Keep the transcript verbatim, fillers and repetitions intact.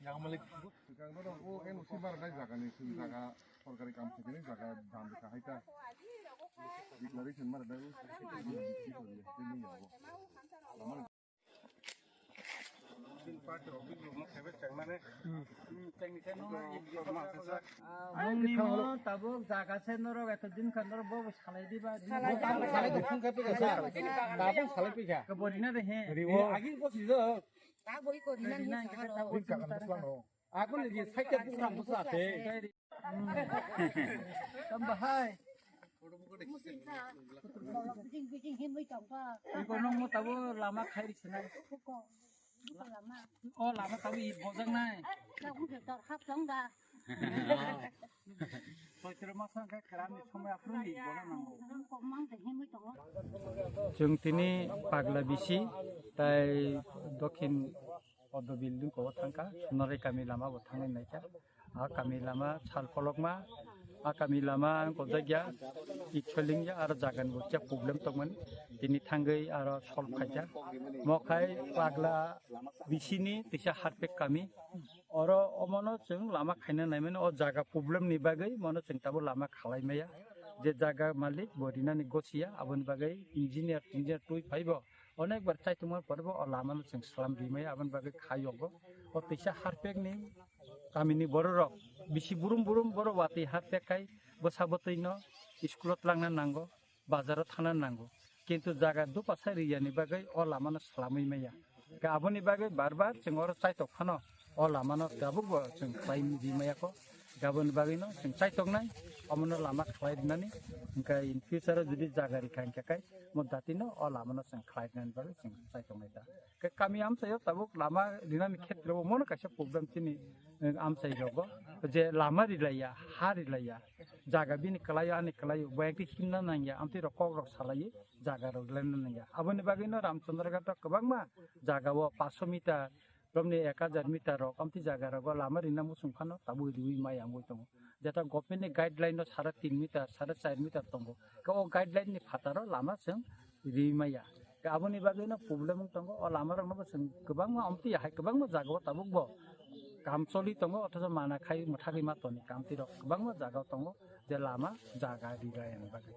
Yang malik. Yang no o N O C bar dai jaga ni sini jaga sorkari kam sini jaga dam ka hai ta. Declaration mar dai. Nini mo tabuk jaga se norok eto din kha norok bo salai diba. Salai diba. Salai diba. Tabuk salai pika. Kebori na de he. Riwo. Agin ko sido. Tabuk ko dinan he. Agin ko sido. Aku lagi sakit bukan besar deh. Tamba hai. Iko nong mo tabo lama khairi sinai. O lama tabo i bojak nai. Soitro masa khe kerani somoi aphuru i bojak nango. Chwng tini Pagla bisi tai dokhin Podo building ko thangkha, Sonarai kami lama bo thangwi naikha. A kami lama sal kolokma, a kami lama ang kojakya, ikholingya aro jagan bo kya problem tongmani. Tini thangwi aro solve khaikha. Mokhai Pagla bisini tisa Harpek kami. Oro omono chwng lama khaina naimani, o jaga problem ni bagwi mono chwng tabo lama khalai maya. Je jaga malik bo rinani gosiya, aboni bagwi engineer, engineer twi phaibo. Onek bar chaitongma pore bo o lama no chwng salam rimaya, aboni bagwi kha yogo. O tisa Harpek ni kami ni borok rok bisi burum burum borok watwi Harpek kai bwsa bwtwi no school o twlangna nango, bazar o thangna nango. Kintu jaga dupasa riya ni bagwi o lama no salamwi maya. Khe aboni bagwi bar bar chwng oro chaitok phano o lama no tabuk bo chwng khlai rimaya kho. Aboni bagwi no chwng chaitoknai, omono lama khlai rinani, hwnkhe in future o jodi jaga rikha hwnkhe kai mo dati no o lama no chwng khlai rinani bagwi chwng chaitoknai ta. Khe kami amchaio tabuk lama rinani khetre o mono kaisa problem chini, eh, amchai rogo je lama rilaiya, ha rilaiya, jaga bini kwlaio ani kwlaio bo ekti himna nangya, amtwi rok kok rok salaiwi jaga rok rilana nangya. Aboni bagwi no Ramchandra Ghat o kwbangma jaga o paanch sho meter, romni ek hajar meter rok, amtwi jaga rogo lama rina muchung phano tabuk riwi maya wngwi tongo. Jeta government ni guideline no sare tin meter, sare char meter tongo. Khe o guideline ni phataro lama chwng riwi maya. Khe aboni bagwi no problem wng tongo, o lama rok no bo chwng kwbangma amtwi hai kwbangma jaga o tabuk bo kam choli tongo, othocho mana khai mwthagwi ma toni kamtwi rok kwbangma jaga o tongo je lama jaga rilaiya ni bagwi.